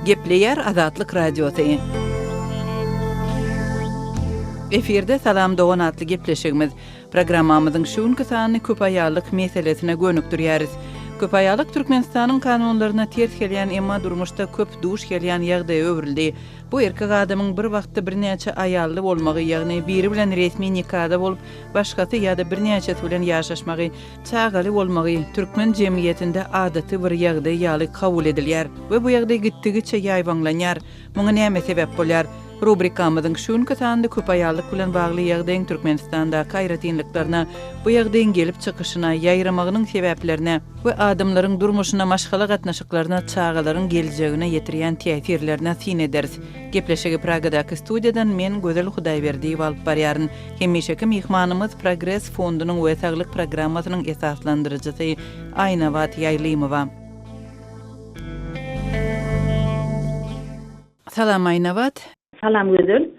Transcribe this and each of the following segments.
Gepleýär Azatlyk Radiosy. Efirde Salam dogan atly gepleşigimiz. Programmamyzyň şu günki sanyny köp aýallyk meselesine gönükdirýäris. Köp aýallyk Türkmenistanyň kanunlaryna ters gelýän, emma durmuşda köp duş gelýän ýagdaýa öwrüldi. Bu erkek adamyň bir wagtda birnäçe aýally bolmagy, ýagny biri bilen resmi nikada bolup, başgasy ýa-da birnäçesi bilen ýaşaşmagy, çagaly bolmagy türkmen jemgyýetinde adaty bir ýagdaý ýaly kabul edilýär we bu ýagdaý gitdigiçe ýaýbaňlanýar. Muňa näme sebäp bolýar? Rubrikamyzyň şu günki sanynda köp aýallyk bilen bagly ýagdaýyň Türkmenistandaky aýratynlyklaryna, bu ýagdaýyň gelip çykyşyna, ýaýramagynyň sebäplerine we adamlaryň durmuşyna, maşgala gatnaşyklaryna, çagalaryň geljegine ýetirýän täsirlerine syn ederis. Gepleşigi Pragadaky studiýadan men, Gözel Hudaýberdiýewa alyp barýaryn. Hemişeki myhmanymyz Progres fondunyň we Saglyk programmasynyň esaslandyryjysy Aýnabat Ýaýlymowa. Salam Aýnabat. Salam Gözel.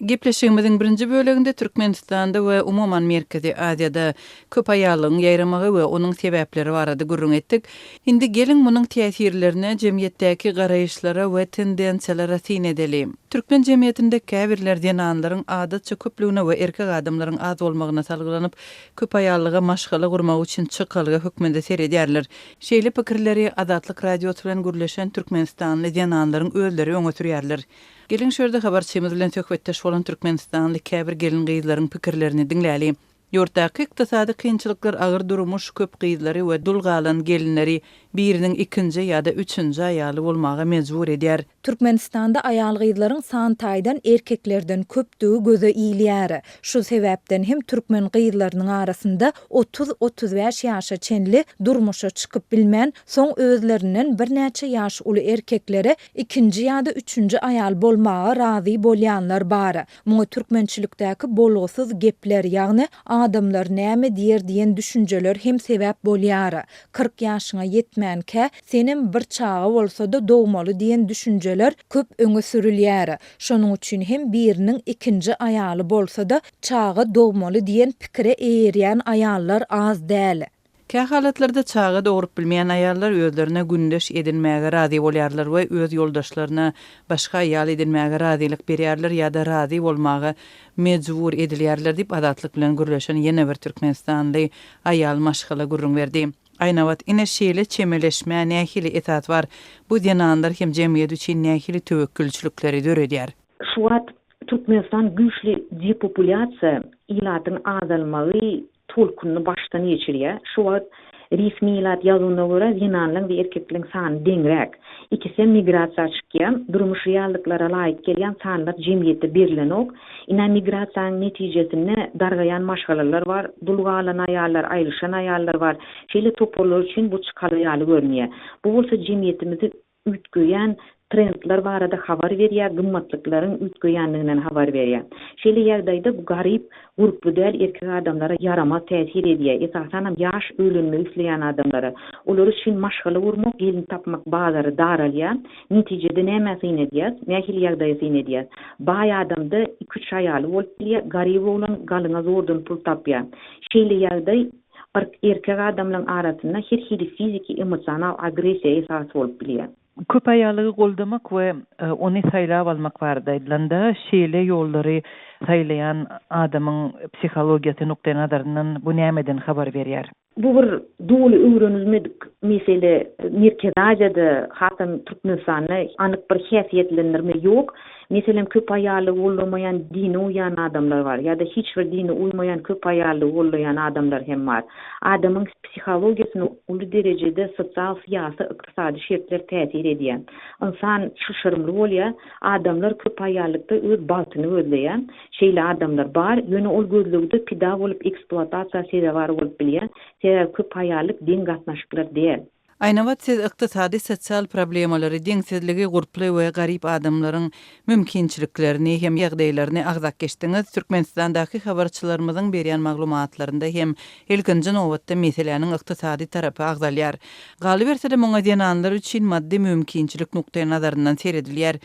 Gepleşigimiziň birinji böleginde Türkmenistanda we umuman Merkezi Aziýada köp aýallygyň ýaýramagy we onuň sebäpleri barada gürrüň etdik. Indi geliň munuň täsirlerine, jemgyýetdäki garaýyşlara we tendensiýalara syn edeli. Türkmen jemgyýetinde käbirler zenanlaryň adatça köplügine we erkek adamlaryň az bolmagyna salgylanyp, köp aýallyga maşgala gurmak üçin çykalga hökmünde seredýärler. Şeýle pikirleri Azatlyk Radiosy bilen gürleşen türkmenistanly zenanlaryň özleri öňe sürýärler. Geliň şu ýerde habarçymyz bilen söhbetdeş bolan türkmenistanly käbir gelin-gyzlaryň pikirlerini diňläli. Ýurtdaky ykdysady kynçylyklar agyr durmuş köp gyzlary we dul galan gelinleri biriniň ikinji ýa-da üçünji aýaly bolmaga mejbur edýär. Türkmenistanda aýal-gyzlaryň san taýdan erkeklerden köpdügi göze ilýär. Şu sebäpden hem türkmen gyzlarynyň arasynda 30-35 ýaşa çenli durmuşa çykyp bilmän, soň özlerinden birnäçe ýaş uly erkeklere ikinji ýa-da üçünji aýal bolmaga razy bolýanlar bar. Muňa türkmençilikdäki bolgusyz gepler, ýagny adamlar näme diýer diýen düşünjeler hem sebäp bolýar. 40 ýaşyňa ýetmänkä, senem bir çaga bolsa-da dogmaly diýen düşünjeler köp öňe sürülýär. Şonuň üçin hem biriniň ikinji aýaly bolsa-da, çaga dogmaly diýen pikire eýerýän aýallar az däl. Kähalatlarda çaga dogrup bilmeýän aýallar özlerine gündeş edinmäge razy bolýarlar we öz ýoldaşlaryna başga aýal edinmäge razylyk berýärler ýa-da razy bolmaga mejbur edilýärler diýip, Azatlyk bilen gürleşen ýene bir türkmenistanly aýal maşgala gürrüň berdi. Aýnabat, ine şeýle çemeleşmä nähili esas bar? Bu zenanlar hem jemgyýet üçin nähili töwekgelçilikleri döredýär? Şu wagt Türkmenistan güýçli depopulýasiýa, ilatyň azalmagy tolkunyny başdan geçirýär. Şu wagt resmi ilat ýazuwyna görä zenanlaryň we erkekleriň sany deňräk. Ikisem migrasiýa çykýar. Durmuş reallyklara laýyk gelýän sanlar jemgyýetde berilenok. Ine migrasiýanyň netijesinde dargaýan maşgalalar bar, dul galan aýallar, aýrylyşan aýallar bar. Şeýle toparlar üçin bu çykalga ýaly görünýär. Bu bolsa jemgyýetimizi üýtgeýän trendler barada habar berýär, gymmatlyklaryň üýtgeýändiginden habar berýär. Şeýle ýagdaýda bu garyp, gurply däl erkek adamlara ýaramaz täsir edýär, esasanam ýaş öýlenmek isleýän adamlara. Olar üçin maşgala gurmak, gelin tapmak bazary daralýar. Netijede nämä syn edýäs? Nähili ýagdaýa syn edýäs? Baý adamda iki-üç aýaly bolup bilýär, garyp oglan galyňa zordan pul tapýar. Şeýle ýagdaý Erkek adamlaryň arasynda her hili fiziki, emosional agressiýa esas bolup bilýär. Köp aýallygy goldamak we ony saýlap almak barada aýdylanda, şeýle ýollary saýlaýan adamyň psihologiýasy nukdaýnazaryndan bu nämeden habar berýär? Bu bir doly öwrenilmedik mesele. Merkezi Aziýada, hasam Türkmenistanda anyk bir häsiýetlendirme ýok. Meselem, köp aýallygy goldamaýan dine uýýan adamlar bar, ýa-da hiç bir dine uýmaýan köp aýallygy goldaýan adamlar hem bar. Adamyň psihologiýasyna uly derejede sosial, syýasy, ykdysady şertler täsir edýär. Ynsan çylşyrymly bolýar. Adamlar köp aýallykda öz bagtyny gözleýär. Şeýle adamlar bar, ýöne ol gözlegde pida bolup ekspluatasiýa sezewar bolup bilýär. Sebäbi köp aýallyk deň gatnaşyklar däl. Aýnabat siz ykdysady sosial problemalary, deňsizligi, gurply we garyp adamlaryň mümkinçiliklerini hem ýagdaýlaryny agzap geçdiňiz. Türkmenistandaky habarçylarymyzyň berýän maglumatlarynda hem ilkinji nobatda meseläniň ykdysady tarapy agzalýar. Galyberse-de muňa zenanlar üçin maddy mümkinçilik nukdaýnazaryndan seredilýär.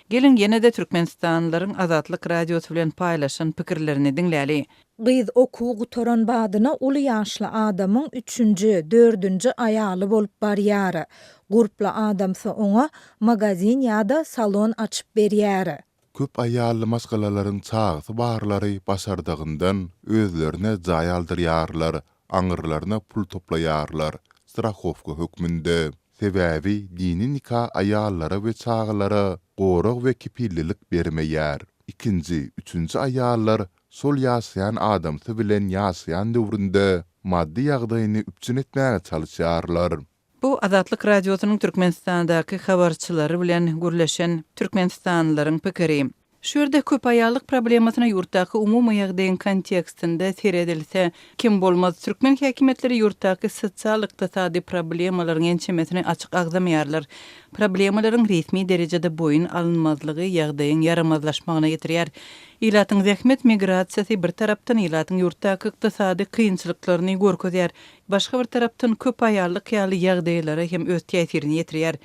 Geliň ýene-de türkmenistanlylaryň Azatlyk Radiosy bilen paýlaşan pikirlerini diňläli. Gyz okuwy gutaran badyna uly ýaşly adamyň üçünji, dördünji aýaly bolup barýar. Gurply adamsy oňa magazin ýa-da salon açyp berýär. Köp aýally maşgalalaryň çagasy barlary başardygyndan özlerine jaý aldyrýarlar, aňyrlaryna pul toplaýarlar, strahowka hökmünde. Sebäbi dini nika aýallara we çagalara gorag we kepillilik bermeýär. Ikinji, üçünji aýallar şol ýaşaýan adamsy bilen ýaşaýan döwründe maddy ýagdaýyny üpjün etmäge çalyşýarlar. Bu Azatlyk Radiosynyň Türkmenistandaky habarçylary bilen gürleşen türkmenistanlylaryň pikiri. Şu ýerde köp aýallyk problemasyna ýurtdaky umumy ýagdaýyň kontekstinde seredilse, kem bolmaz. Türkmen häkimiýetleri ýurtdaky sosial-ykdysady problemalaryň ençemesini açyk agzamaýarlar. Problemalaryň resmi derejede boýun alynmazlygy ýagdaýyň ýaramazlaşmagyna getirýär. Ilatyň zähmet migrasiýasy bir tarapdan ilatyň ýurtdaky ykdysady kynçylyklaryny görkezýär. Başga bir tarapdan köp aýallyk ýaly ýagdaýlara hem öz täsirini ýetirýär.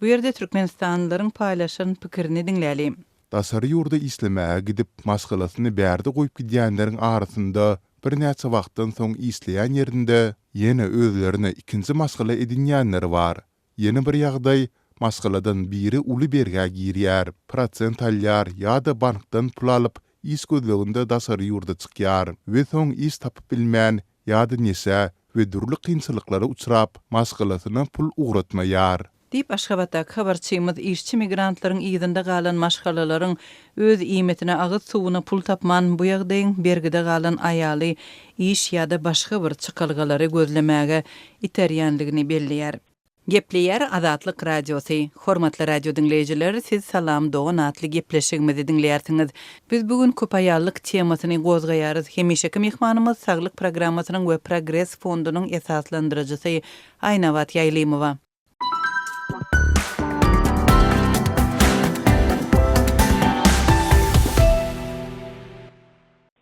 Bu ýerde türkmenistanlylaryň paýlaşan pikirini diňläli. Daşary ýurda işlemäge gidip, maşgalasyny bärde goýup gidýänleriň arasynda birnäçe wagtdan soň işleýän ýerinde ýene özlerine ikinji maşgala edinýänler bar. Ýene bir ýagdaý, maşgaladan biri uly bergä girýär, prosent alýar ýa-da bankdan pul alyp, iş gözleginde daşary ýurda çykýar we soň iş tapyp bilmän ýa-da neşä we dürli kynçylyklara uçrap, maşgalasyna pul ugratmaýar. Diýip, Aşgabatdaky habarçymyz işçi migrantlaryň yzynda galan maşgalalaryň öz iýmitine, agyz suwuna pul tapman, bu ýagdaýyň bergide galan aýaly iş ýa-da başga bir çykalgalary gözlemäge iterýänligini belleýär. Gepleýär Azatlyk Radiosy. Hormatly radio diňleýjiler, siz Salam dogan atly gepleşigimizi diňleýärsiňiz. Biz bu gün köpaýallyk temasyny gozgaýarys. Hemişeki myhmanymyz Saglyk programmasynyň we Progres fondunyň esaslandyryjysy Aýnabat Ýaýlymowa.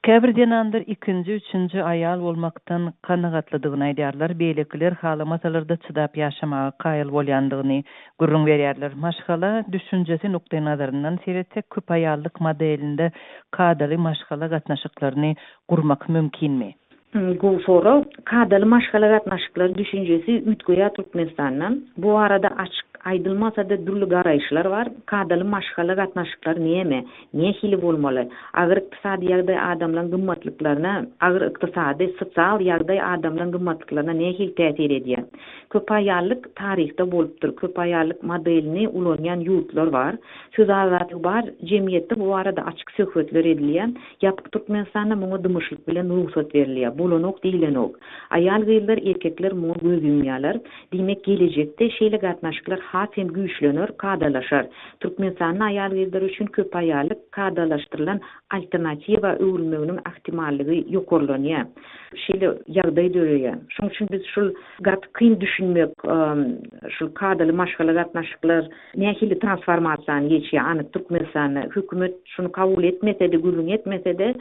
Käbir zenanlar ikinji, üçünji aýal bolmakdan kanagatlydygyny aýdýarlar, beýlekiler halamasalar-da çydap ýaşamaga kaýyl bolýandygyny gürrüň berýärler. Maşgala düşünjesi nukdaýnazaryndan seretsek, köp aýallyk modelinde kadaly maşgala gatnaşyklaryny gurmak mümkinmi? Gowy sorag. Kadaly maşgala gatnaşyklary düşünjesi üýtgeýär Türkmenistanda. Bu barada açyk aýdylmasa-da dürli garaýyşlar bar. Kadaly maşgala gatnaşyklary näme? Nähili bolmaly? Agyr ykdysady ýagdaý adamlaryň gymmatlyklaryna, agyr ykdysady, sosial ýagdaý adamlaryň gymmatlyklaryna nähili täsir edýär? Köpaýallyk taryhda bolupdyr. Köpaýallyk modelini ulanýan ýurtlar bar. Söz azatlygy bar. Jemgyýetde bu barada açyk söhbetler edilýär. Ýapyk Türkmenistanda muňa dymyşlyk bilen rugsat berilýär. Bolanok diýlenok. Aýal-gyzlar, erkekler muňa göz ýumýarlar. Diýmek, gelejekde şeýle gatnaşyklar has hem güýçlener, kadalaşar. Türkmenistanda aýal-gyzlar üçin köpaýallyk kadalaşdyrylan alternatiwa öwrülmeginiň ähtimallygy ýokarlanýar. Şeýle ýagdaý döreýär. Şonuň üçin biz şul gaty kyn düşünmek, şul kadaly maşgala gatnaşyklar, Nähili transformasiýany geçýär anyk Türkmenistanda? Hökümet şuny kabul etmese-de, gürrüň etmese-de,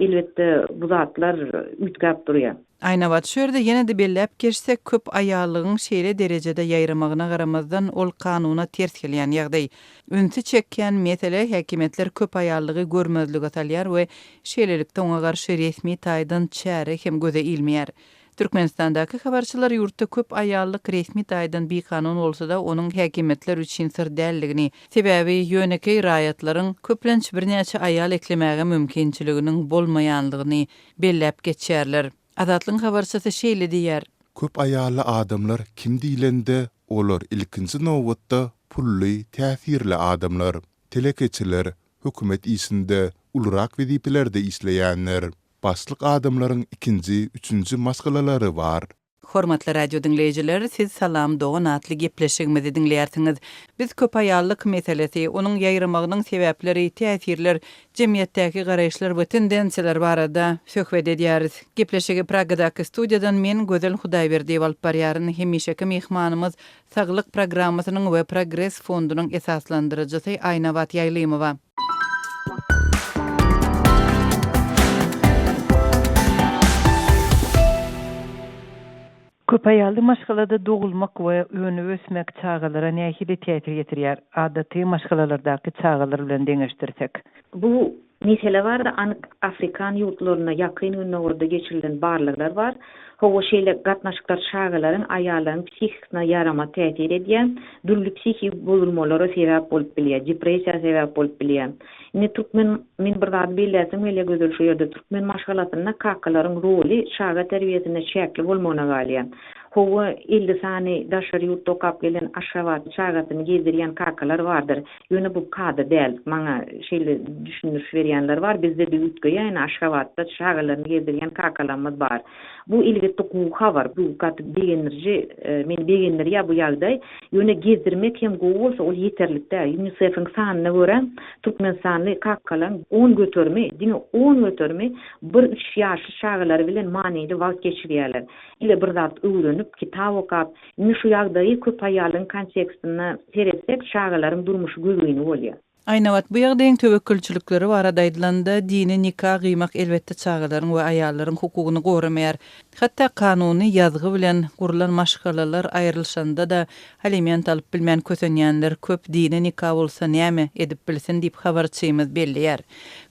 elbetde bu zatlar üýtgäp durýar. Aýnabat, şu ýerde ýene-de belläp geçsek, köp aýallygyň şeýle derejede ýaýramagyna garamazdan, ol kanuna ters gelýän ýagdaý. Ünsi çekýän mesele, häkimiýetler köp aýallygy görmezlige salýar we şeýlelikde oňa garşy resmi taýdan çäre hem göze ilmeýär. Türkmenistandaky habarçylar ýurtda köp aýallyk resmi taýdan bikanun bolsa-da, onuň häkimiýetler üçin syr däldigini, sebäbi ýönekeý raýatlaryň köplenç birnäçe aýal eklemäge mümkinçiliginiň bolmaýanlygyny belläp geçýärler. Azatlygyň habarçysy şeýle diýýär. Köp aýally adamlar kim diýlende, olar ilkinji nobatda pully, täsirli adamlar. Telekeçiler, hökümet işinde, ulurak wezipelerde işleýänler. Başlyk adamlaryň ikinji, üçünji maşgalalary bar. Hormatly radio diňleýjiler, siz Salam dogan atly gepleşigimizi diňleýärsiňiz. Biz köpaýallyk meselesi, onuň ýaýramagynyň sebäpleri, täsirler, jemgyýetdäki garaýyşlar we tendensiýalar barada söhbet edýäris. Gepleşigi Pragadaky studiýadan men Gözel Hudaýberdiýewa alyp barýaryn. Hemişeki myhmanymyz Saglyk programmasynyň we Progres fondunyň esaslandyryjysy Aýnabat Ýaýlymowa. Köpaýally maşgalada dogulmak we önüp-ösmek çagalara nähili täsir ýetirýär, adaty maşgalalardaky çagalar bilen deňeşdirsek? Bu. Mesele bar, anyk afrikan ýurtlarynda, Ýakyn Gündogarda geçirilen barlaglar bar. Hawa, şeýle gatnaşyklar çagalaryň, aýallaryň psihikasyna ýaramaz täsir edýär. Dürli psihiki bozulmalara sebäp bolup bilýär, depressiýa sebäp bolup bilýär. Indi türkmen, men bir zady belläsim gelýär Gözel şu ýerde, türkmen maşgalasynda kakalaryň roly çaga terbiýesinde çäkli bolmagyna galýar. Hawa, 50 sany daşary ýurtda okap gelen Aşgabatda çagasyny gezdirýän kakalar bardyr. Ýöne bu kada däl. Maňa şeýle düşündiriş berýänler bar, bizde-de üýtgeýär, ine Aşgabatda çagalaryny gezdirýän kakalarymyz bar. Bu elbetde gowy habar, bu gaty begendiriji, meni begendirýär bu ýagdaý. Ýöne gezdirmek hem gowy bolsa, ol ýeterlik däl. UNICEF-iň sanyna görä, türkmenistanly kakalaryň on göterimi, diňe on göterimi bir-üç ýaşly çagalary bilen manyly wagt geçirýärler. Ile bir zat öwrenip, kitap okap, Indi şu ýagdaýy köp aýalyň kontekstinde seretsek, çagalaryň durmuşy gözgyny bolýar. Aýnabat, bu ýagdaýyň töwekgelçilikleri barada aýdylanda, dini nika gyýmak elbetde çagalaryň we aýallaryň hukugyny goramaýar. Hatda kanuny ýazgy bilen gurlan maşgalalar aýrylyşanda-da aliment alyp bilmän kösenýänler köp, dini nika bolsa näme edip bilsin diýip habarçymyz belleýär.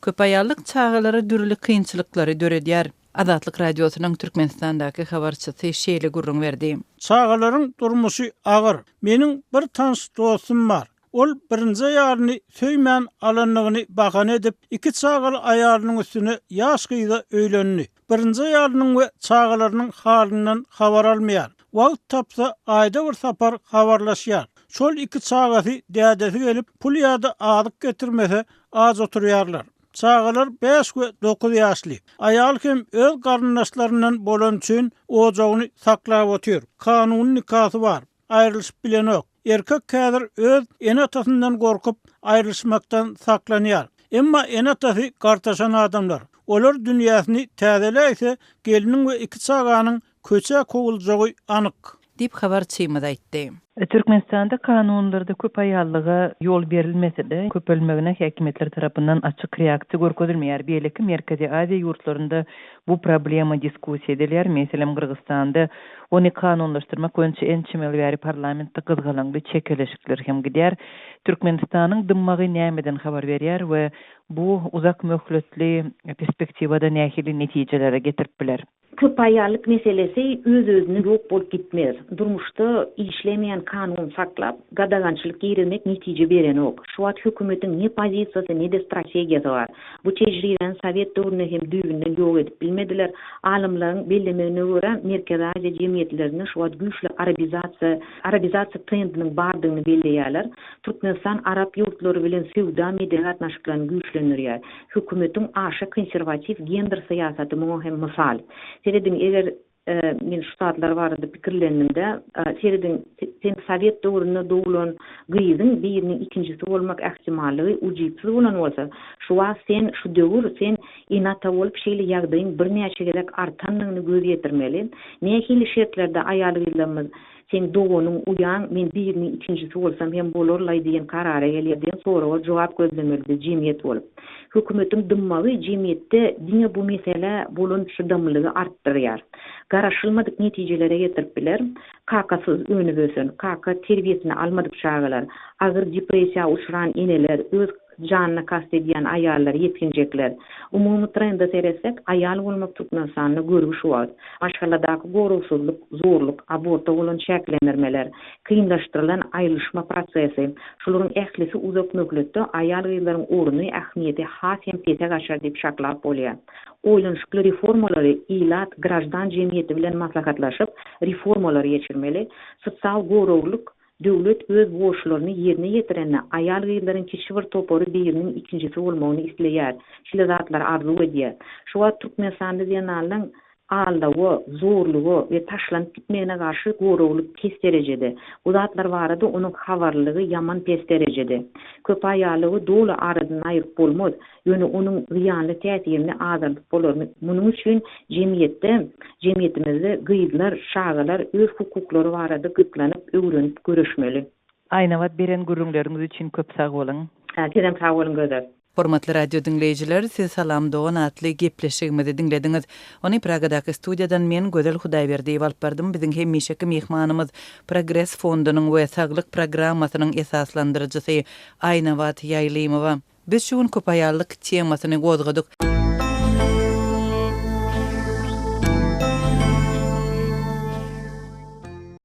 Köpaýallyk çagalara dürli kynçylyklary döredýär. Azatlyk Radiosynyň Türkmenistandaky habarçysy şeýle gürrüň berdi. Çagalaryň durmuşy agyr. Meniň bir tanyş dostum bar. Ol birinji aýalyny söýmän alandygyny bahana edip, iki çagaly aýalynyň üstüne ýaş gyza öýlendi. Birinji aýalynyň we çagalarynyň halyndan habar almaýar. Wagt tapsa, aýda bir sapar habarlaşýar. Şol iki çagasy dädesi gelip, pul ýa-da azyk getirmese, aç oturýarlar. Çagalar bäş we dokuz ýaşly. Aýal hem öz garyndaşlaryndan bolany üçin ojagyny saklap otyr. Kanuny nikasy bar. Aýrylyşyp bilenok. Erkek häzir öz ene-atasyndan gorkup, aýrylyşmakdan saklanýar. Emma ene-atasy gartaşan adamlar. Olar dünýäsini täzeläýse, gelniň we iki çaganyň köçä kowuljagy anyk. Diýip, habarçymyz aýtdy. Türkmenistanda kanunlarda köp aýallyga ýol berilmese-de, köpelmegine häkimiýetler tarapyndan açyk reaksiýa görkezilmeýär. Beýleki Merkezi Aziýa ýurtlarynda bu problema diskussiýa edilýär. Meselem, Gyrgyzystanda ony kanunlaşdyrmak boýunça ençeme ýyl bäri parlamentde gyzgalaňly çekeleşikler hem gidýär. Türkmenistanyň dymmagy nämeden habar berýär we bu uzak möhletli perspektiwada nähili netijelere getirip biler? Köpaýallyk meselesi öz-özünden ýok bolup gitmez. Durmuşda işlemeýän kanun saklap, gadagançylyk girizmek netije berenok. Şu wagt hökümetiň ne pozisiýasy, ne-de strategiýasy bar. Bu tejribäni sowet döwründe hem düýbünden ýok edip bilmediler. Alymlaryň bellemegine görä, Merkezi Aziýa jemgyýetlerinde şu wagt güýçli arabizasiýa, arabizasiýa trendiniň bardygyny belleýärler. Türkmenistan arap ýurtlary bilen söwda-medeni gatnaşyklaryny güýçlendirýär. Hökümetiň aşa konserwatiw gender syýasaty muňa hem mysal. Serediň, eger men şu zatlar barada pikirlendim-de, serediň, sen sowet döwründe doglan gyzyň biriniň ikinjisi bolmak ähtimallygy ujypsyz bolan bolsa, şu wagt sen, şu döwür sen ene-ata bolup şeýle ýagdaýyň birnäçe gezek artandygyny göz ýetirmeli. Nähili şertlerde aýal-gyzlarymyz Seň doganyň, uýaň men biriniň ikinjisi bolsam hem bolar-laý diýen karara gelýär diýen soraga jogap gözlemeli biz jemgyýet bolup. Hökümetiň dymmagy jemgyýetde diňe bu meselä bolan çydamlylygy artdyrýar. Garaşylmadyk netijelere getirip biler, kakasyz önüp-ösen, kaka terbiýesini almadyk çagalar, agyr depressiýa uçran eneler, öz Janyna kast edýän aýallar, ýetginjekler. Umumy trende seretsek, aýal bolmak Türkmenistanda görgi şu wagt. Maşgaladaky goragsyzlyk, zorluk, aborta bolan çäklendirmeler, kynlaşdyrylan aýrylyşma prosesi, şularyň ählisi uzak möhletde aýal-gyzlaryň orny, ähmiýeti has hem pese gaçar diýip çaklap bolýar. Oýlanyşykly reformalary ilat, graždan jemgyýeti bilen maslahatlaşyp, reformalary geçirmeli. Sosial goraglyk Döwlet öz borçlaryny ýerine ýetirende aýal-gyzlaryň kiçi bir topary biriniň ikinjisi bolmagyny isleýär, şeýle zatlary arzuw edýär. Şu wagt Türkmenistanda zenanlaň aldawa, zorluga we taşlanyp gitmegine garşy goragly pes derejede. Bu zatlar barada onuň habarlylygy ýaman pes derejede. Köpaýallygy doly aradan aýyryp bolmaz, Ýöne onuň zyýanly täsirini azaldyp bolar. Munuň üçin jemgyýetde, jemgyýetimizde gyzlar, çagalar öz hukuklary barada gyzyklanyp, öwrenip göreşmeli. Aýnabat beren gürrüňleriňiz üçin köp sag boluň. Sizem sag boluň Gözel. Hormatly radio diňleýjiler, siz Salam dogan atly gepleşigimizi diňlediňiz. Ony Pragadaky studiýadan men, Gözel Hudaýberdiýewa alyp bardym. Biziň hemişeki myhmanymyz Progres fondunyň we Saglyk programmasynyň esaslandyryjysy Aýnabat Ýaýlymowa. Biz şu gün köpaýallyk temasyny gozgadyk.